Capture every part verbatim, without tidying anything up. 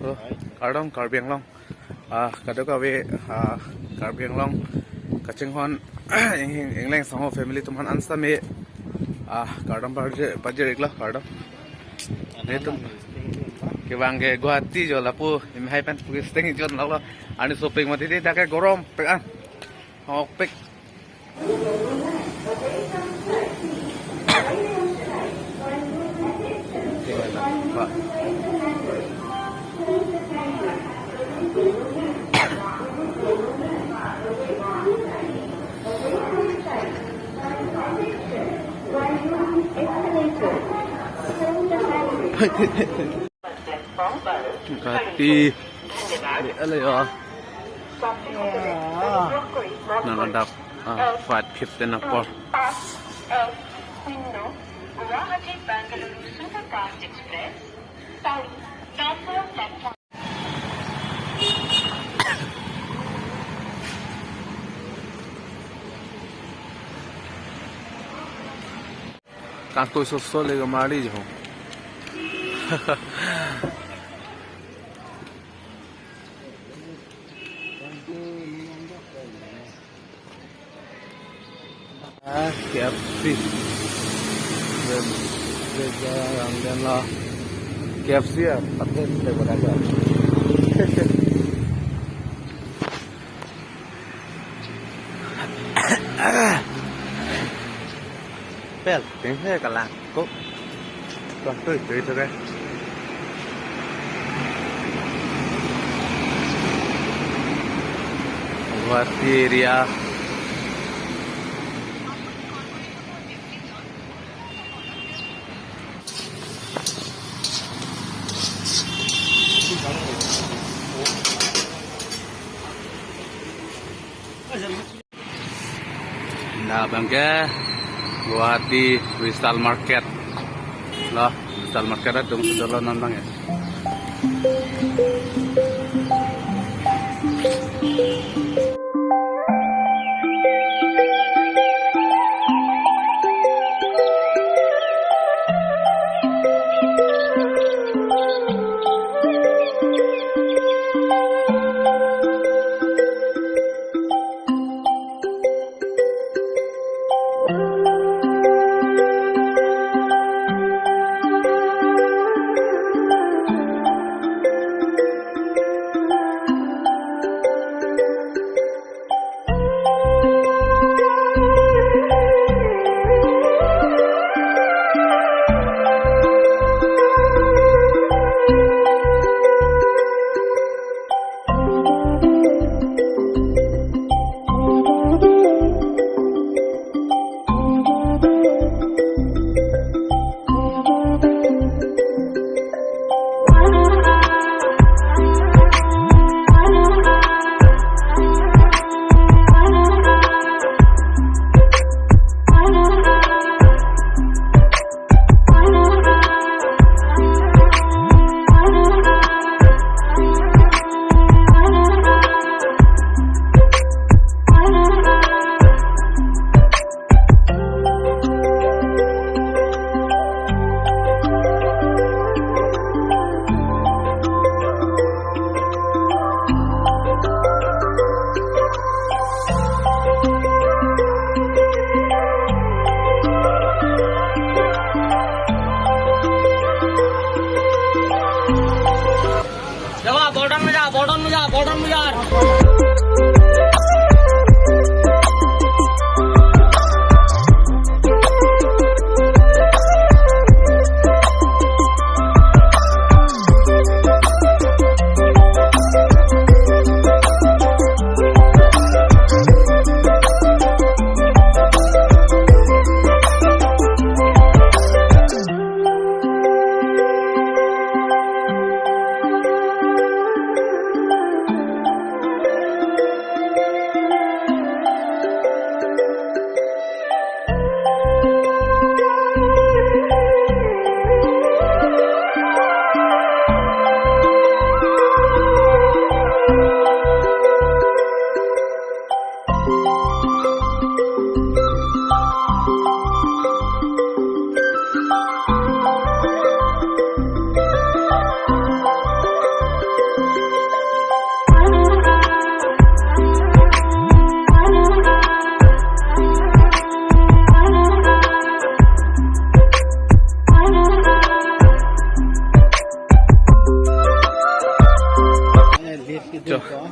Oh, kardom Karbi Anglong. Ah, kadokave, ah, Karbi Anglong kachinghon inghing ingleng sangho family atum aphan an sitame, ah, kardom pajir, pajir-iklo, kardom. Netum kevang ke Guwahati jo lapu, imi hai pen pukisting jo nalo. Ani sopik mati di dak ke gorom pek an. Hok pek. Guwahati. Ala ya. Nang adap, ah, flight fifteen apor. Guwahati Bengaluru Superfast Express, চাৰি number platform. Kangtui sosol le kamari jo. Ah, K F C. Then, then, uh, and then, uh, K F C ya, pakai table aja. Pel, penghe kalang ko. Tuan tu itu itu kan. Guwahati area. Nah, abang ke Guwahati Vishal Market. Lah, Vishal Market adung sudah lo nonton ya. Jawa, Bolton Bazar, Bolton Bazar, Bolton Bazar.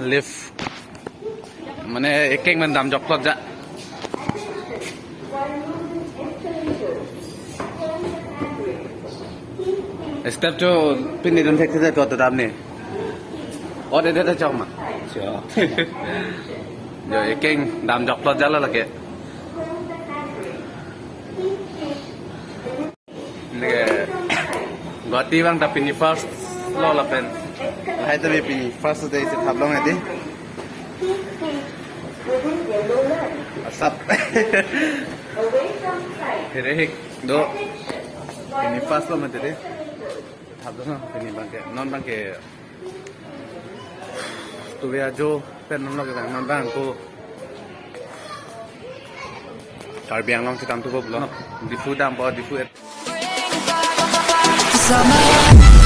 Lift. Mane ekeng men damjokplot ja. Step chu pini dun thek thek to dam ni. Ot edet chok ma. Cho. Jo ekeng damjokplot ja la lake. Neke Guwahati abang ta pini first lo lapen. Lahai ta pini first day si thap long edi. Asap. Here hik do. Pini first lo mati de. Thap do no pini abangke. Non abangke. Tuve ajo pen non lo ke abang non abang ko. Karbi Anglong chitam tu lo. Diphu dampo, Diphu et. Summer.